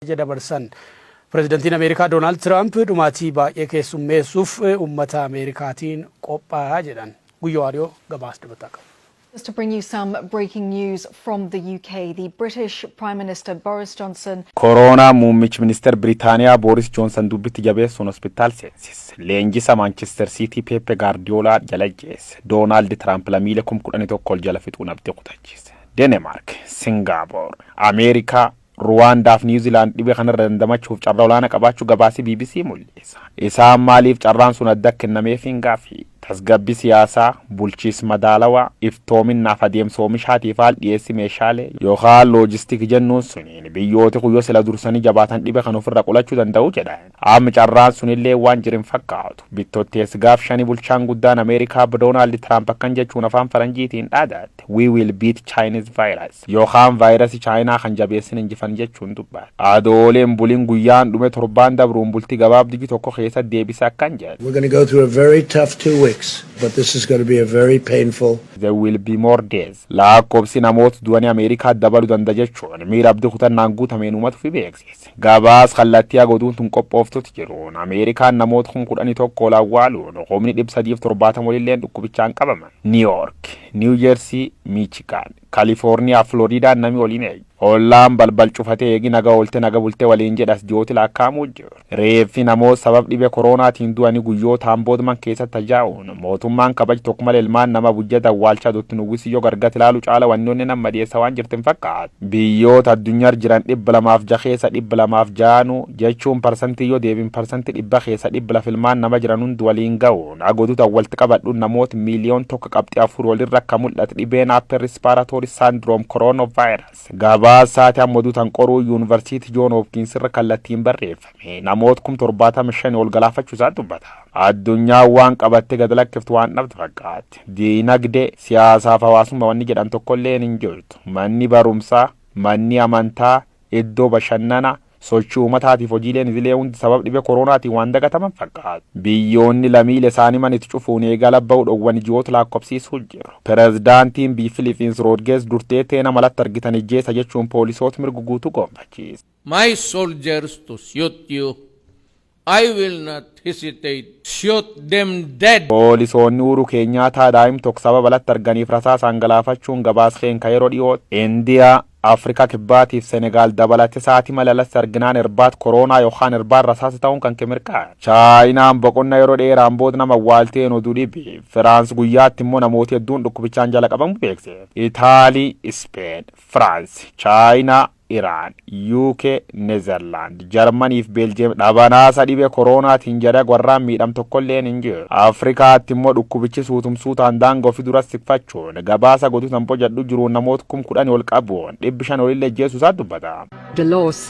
Dabarsan. Pireezidantiin Ameerikaa Doonaald Tiraamp dhumaatii baay'ee keessummeessuuf uummata Ameerikaatiin qophaa'aa jedhan. Guyyoo Waariyoo gabaasa dabalataa qabu. Just to bring you some breaking news from the UK, the British Prime Minister Boris Johnson Kooroonaa muummichi ministeera Biriitaaniyaa Booris Joonsan dubbitti jabeessuun hospitaal seensise. Leenjisa Maanchister Siitii Pepe Gaardiyoolaa jala jeesse. Doonaald Tiraamp lammiilee 11,000 ol jala fixuun abdii kutachiise. Denemark, Singaappoor, Ameerikaa, Ruwaandaa fi Niwuziilaand dhibee kanarra dandamachuuf carraa olaanaa qabaachuu gabaasii BBC mul'isa. Isaan maaliif carraan sun adda kennameef hin gaaffii? Tasgabbii siyaasaa, bulchiinsa madaalawaa, iftoominaaf adeemsa oomishaatiif haal dhiyeessi meeshaalee yookaan loojistik jennuun suniin biyyooti kuyyoo sila dursanii jabaatan dhibee kan ofirra qolachuu danda'u jedhan. Amma carraan sunillee waan jirin fakkaatu. Bittottees gaaf 5 bulchaan guddaan Ameerikaa Doonaald Tiraamp akkan jechuun afaan Faranjiitiin dhaadatte. "We will beat Chinese virus." Yookaan vaayirasii Chaayinaa kan jabeessin injifan jechuun dubbate. Adooleen buliin guyyaan dhume torbaan dabruun bultii gabaabdii tokko keessa deebisa akkan jedhe. We're going to go through a very tough 2 weeks, but this is going to be a very painful There will be more days. Lakkoofsi namoota du'anii Ameerikaa dabaluu danda'a jechuun miira abdii kutannaan guutameen uummatu fi beeksise. Gabaas kallattii agoduun tun qophooftutti jiruun Ameerikaan namoota 11,000 ol awwaaluun humni 370 olilleen dhukkubichaan qabaman. New York, New Jersey, Michigan, Kaalifoorniyaa, Floriidaan nami waliin eegu. Ollaan balbal cufatee eegi naga oolte naga bultee waliin jedhas ji'ooti lakkaa'amuu jiru. Reeffi namoota sabab dhibee kooroonaatiin du'anii guyyootaan boodaman keessatti tajaa'uun mootummaan kabaji tokko malee ilmaan nama bujjata awwaalchaa dutti nuwwisi yoo gargati ilaalu caala wannoonni nama dhiyeessa waan jirti hin fakkaatu. Biyyoota addunyaa jiran 206 keessa 206 jechuun parsantii yoo deebiin 100% keessa 200 ilmaan nama jiran hundi waliin ga'uun agoduuta walitti qabadhuun namoota 1.4 miliyoona walirra akka mul'atu dhibeen upper respiratory syndrome coronavirus. Gabaasaati ammaduu tan qoruu Yuunivarsiitii Joon Hoopkiins irra kallattiin barreeffame namoota 75,000 ol galaafachuu isaa dubbata. Addunyaa waan qabattee gad lakkiftu waan dhabdu fakkaatti. Diinagdee, siyaasaaf hawaasummaa wanni jedhan tokkollee hin jirtu. Manni barumsaa, manni amantaa, iddoo bashannanaa, sochii uummataatiif hojiileen idilee hundi sababa dhibee koronaatiin waan dagataman fakkaatu. Biyyoonni lammiilee isaanii mana itti cufuun eegala bahuu dhowwan ji'oota lakkoofsiisuu jiru. Pireezidaantiin biyya Filipiins Roodgees Durteetee nama alatti argitan ijjeessa jechuun poolisoota mirga guutuu gonfachiise. My soldiers to shoot you, I will not hesitate. Shoot them dead. Poolisoonni Uhuru Keenyaataa daa'im tokko sababa alatti arganiif rasaasaan galaafachuun gabaas ka yeroo dhiyoo Indiyaa, Afrikaa Kibbaatiif Senegaal dabalate sa'aatii malee alatti arginaan irbaat koronaa yookaan irbaan rasaasa ta'uun kan mirkaa'e. Chaayinaan boqonnaa yeroo dheeraan booda nama awwaalteen oduu dhibi. Firaans guyyaatti immoo namooti hedduun dhukkubichaan jala qabamu beekse. Itaalii, Ispeen, Firaans, Chaayinaa, Iraan, UK, Neezerlaand, Jarmanii fi Beeljeem dhabanaasa dhibee koronaatiin jedha warraan miidham tokkolleen hin jiru. Afrikaatti immoo dhukkubichi suutumsuutaan daangoo fi dura siqfachuun gabaasa godhu tan bojadhu jiruun namoota 10,000 ol qabuun 500 olillee jeessu isaa dubbata. Delors.